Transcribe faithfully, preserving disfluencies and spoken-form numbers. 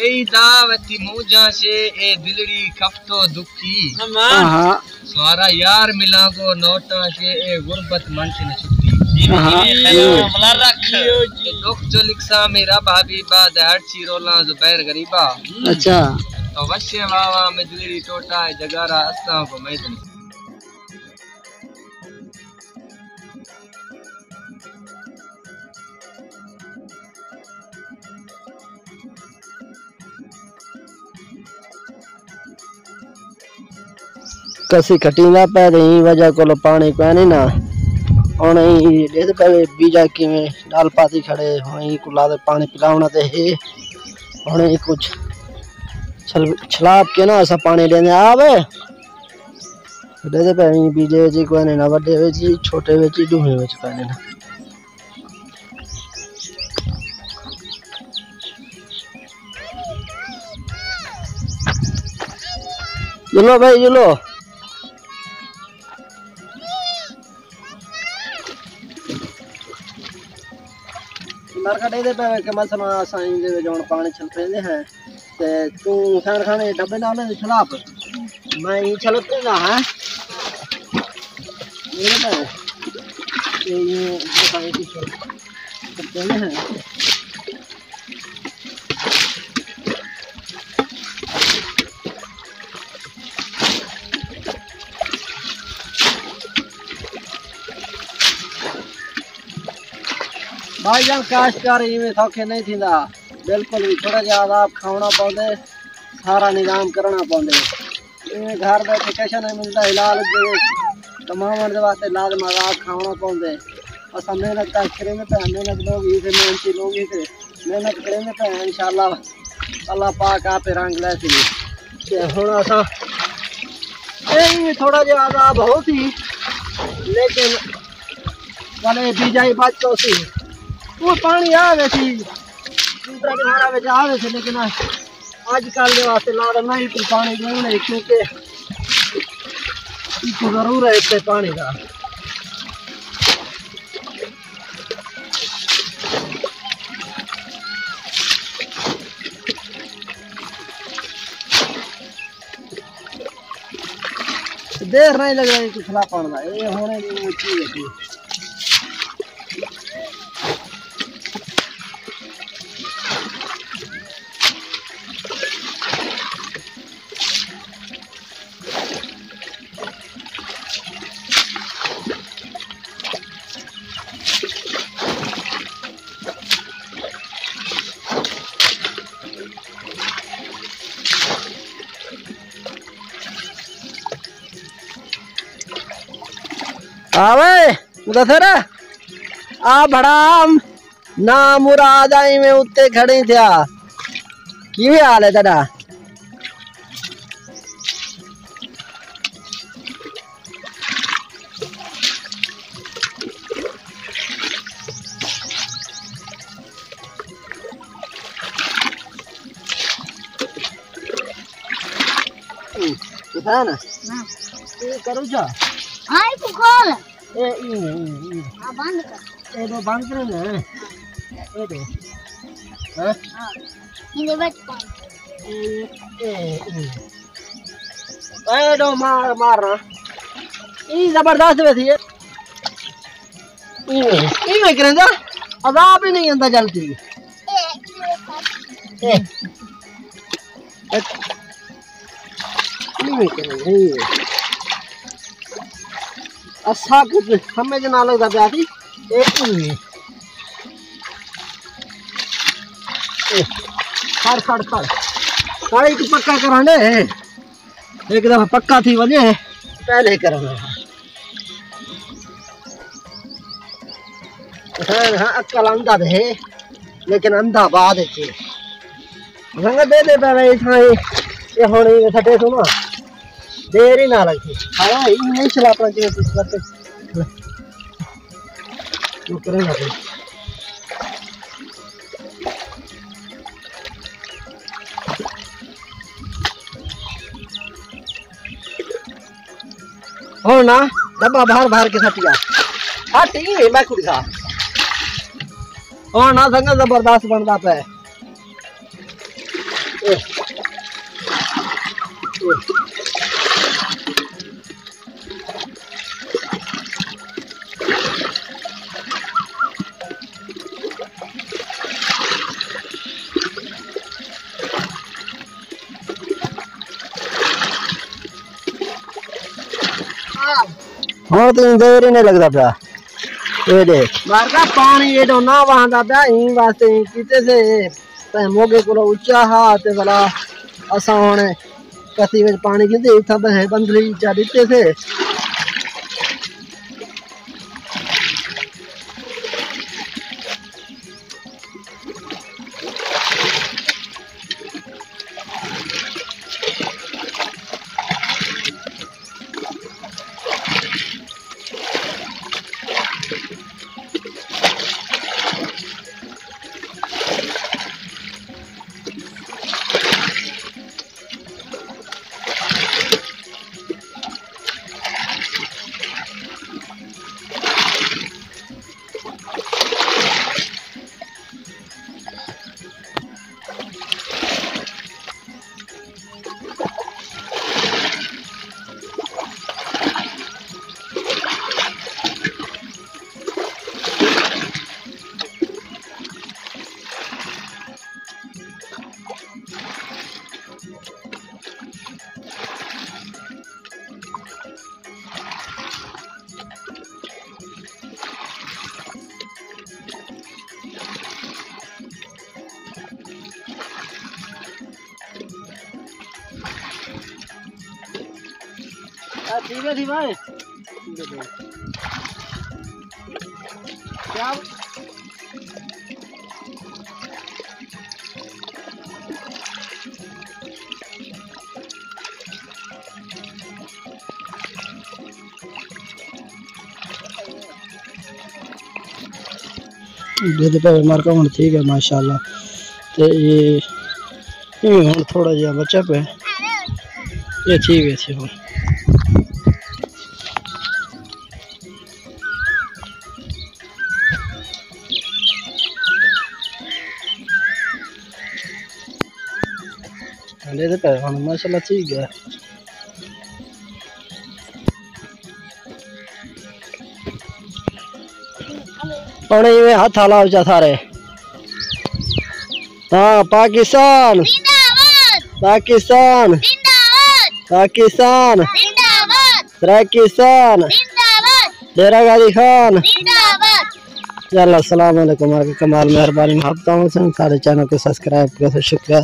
اے دا وتی موجاں شے، اے دلڑی کھپتو دکھی۔ ہاں، ہاں۔ سوارا یار ملاں کو نوٹاں شے، اے غربت من سے نہ چھٹی۔ ہاں۔ اے دکھ جو لکھساں میں رب حبیبا، دے ہر چی رولاں زبیر غریبا۔ اچھا۔ تو وشے واواں میں دلڑی ٹوٹا، اے جگارا اساں کو میں کسی کھٹیندا پئے تے ایں وجہ کولو پاݨی کوئنی نا۔ ہݨ ایں ݙیکھ پئے بیجا کیویں ڈال پاتی کھڑے، ہݨ ایں کوں لا تے پاݨی پلاوݨا تے ہے۔ ہݨ ایں کوں چھل-، چھلاپ کے نا اساں پاݨی ݙیندے آ وے۔ ݙیکھدے پئے ہیں، بیجے وچ ہی کوئی نہیں نا، وݙے وچ ہی، چھوٹے وچ ہی، ݙوہیں وچ کوئی نہیں نا۔ جلو بھائی، جلو۔ مرکا ݙیکھدے پئے کہ مثلاً اساں ایندے وچ ہݨ پاݨی چھلکیندے ہیں۔ تے توں حسین خان اے ڈبے نال چھلاپ، میں ایں چھلک ݙیندا ہاں۔ اے نا، اے ایں چھلک ݙیندے ہیں۔ بھائی جان، کاشتکار ایویں سوکھے نہیں تھیندا، بالکل بھی۔ تھوڑا جہا عذاب کھاوݨا پوندے، سارا نظام کرݨا پوندے۔ ایویں گھر بیٹھے کیسا نہیں ملدا، حلال دے کماوݨ دے واسطے لازم عذاب کھاوݨا پوندے۔ اساں محنت کر کریندے پئے ہیں، محنت لوگ ہی تے محنتی لوگ ہی تے محنت کریندے پئے ہیں، انشاءاللہ اللہ پاک آپ رنگ لے سی۔ تے ہݨ اساں اے تھوڑا جہا عذاب ہو سی، لیکن والے بیجا ہی بچ تو سی۔ وہ پانی آ وے سی، دوسرا کنارا وچ آ وے سی، لیکن اڄ کل دے واسطے لا نہیں کوئی پانی ݙیوݨے، کیونکہ ایکوں ضرور ہے اتنے پانی دا۔ دیر نہیں لڳدا، اے کچھ نہ پڑدا، اے ہونے دی چیز ہے۔ آوے، مدثر، آ بھڑا۔ نا مراد آئی میں اتے کھڑی تھیا۔ کیویں حال ہے تیرا؟ کتھا نا؟ ہاں۔ اے کرو جا۔ ہاں، ایکوں کھول۔ اے، اے، اے، اے۔ ہاں، بند کر۔ اے ݙو بند کرو نا۔ اے ݙو۔ ہاں؟ ہاں۔ ایندے وچ پاؤ۔ اے، اے، اے۔ اے ݙو مار، مارنا۔ اے زبردست ویسی ہے۔ ایویں، ایویں کریندا، عذاب ہی نہیں آندا جلدی۔ اے، ایویں کریندا، ایویں۔ اساں کوں سمجھ نہ لڳدا پیا سی، اے ایویں۔ اے، کھڑ، کھڑ، کھڑ۔ کھڑ، ایکوں پکا کرانے۔ ہک دفعہ پکا تھی ونڄے، پہلے کرݨا۔ ہاں، ہاں، عقل آندا تے ہے، لیکن آندا بعد وچ ہے۔ سنگت دے دے پئے وے اتھاں اے، اے ہݨ اے سٹے سو نا، دیر ہی نہ لڳدی۔ ہاں، اے نہیں چلا اپݨا جیویں کچھ کرتے۔ جو کرے گا پھر۔ ہݨ نا ڈبہ بھر بھر کے سٹیا۔ ہٹ ای میں کڑی سا۔ ہݨ نا سنگت زبردست بݨدا پئے۔ ہݨ تاں دیر ہی نہیں لڳدا پیا۔ اے ݙے۔ ماردا پاݨی ایݙو نہ وہندا پیا، ایں واسطے ایں کیتے سے۔ تیں موگے کولوں اچا ہا تے بھلا اساں ہݨ کسی وچ پاݨی گھندے، اتھاں ٻہے بندھلی چا ݙتے سے۔ آ، ٹھیک ہے، ٹھیک ہے۔ کیا؟ ݙودھ پئے مر کے ہݨ ٹھیک ہے، ماشاءاللہ۔ تے اے، اے ہݨ تھوڑا جیہا بچا پئے، اے ٹھیک ہے، ٹھیک ہے۔ ہݨ ایندے پئے ہݨ ماشاءاللہ ٹھیک ہے۔ ہݨ ایویں ہتھ ہلاؤ چا سارے۔ ہاں، پاکستان۔ زندہ باد۔ پاکستان۔ زندہ باد۔ پاکستان۔ زندہ باد۔ سرائیکستان۔ زندہ باد۔ ڈیرہ غازی خان۔ زندہ باد۔ چلو، السلام علیکم، کمال مہربانی، محبتاں ہوسن، سارے چینل کوں سبسکرائب کرو، شکریہ۔